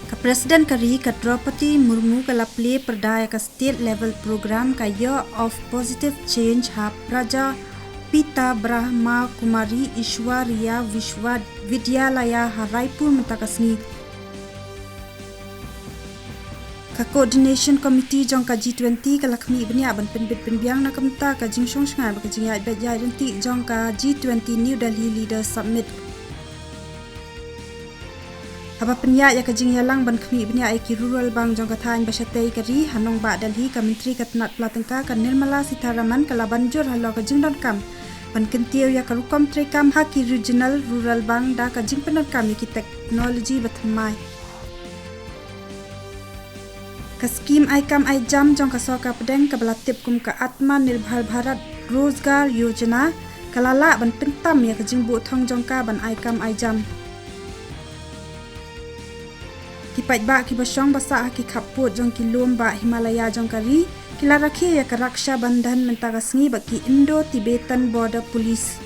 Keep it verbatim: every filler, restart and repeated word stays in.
Ka President ka ri ka Droupadi Murmu ka la plie pyrda ïa ka State Level Program ka Year of Positive Change ha Prajapita Brahma Kumari Aishwarya Vishwavidyalaya ha Raipur mynta ka sngi. Ka Coordination Committee jong ka G twenty ka la khmih bniah ban pynbit pynbiang na ka bynta ka jingshong shngaiñ bad ka jingïaid beit ïaid ryntih jong ka G twenty New Delhi Leaders Summit. Haba pynïaid ïa ka jingïalang ban khmih bniah ïa ki Rural Bank jong ka thaiñ ba shatei ka ri ha nongbah Delhi, ka Myntri ka tnad pla tyngka ka Nirmala Sitharaman ka la ban jur halor ka jingdonkam ban kyntiew ïa ka rukom treikam ha ki Regional Rural Bank da ka jingpyndonkam ïa ki technology ba thymmai. Ka skhim ai kam ai jam jong ka sorkar pdeng kaba la tip kum ka Atmanirbhar Bharat Rozgar Yojana ka la lah ban pyntam ïa ka jingbuh thong jong ka ban ai kam ai jam. Ki paidbah kiba shong ba sah ha ki khappud jong ki lum bah Himalaya jong ka ri ki la rakhe ïa ka Raksha Bandhan mynta ka sngi bad ki Indo-Tibetan Border Police.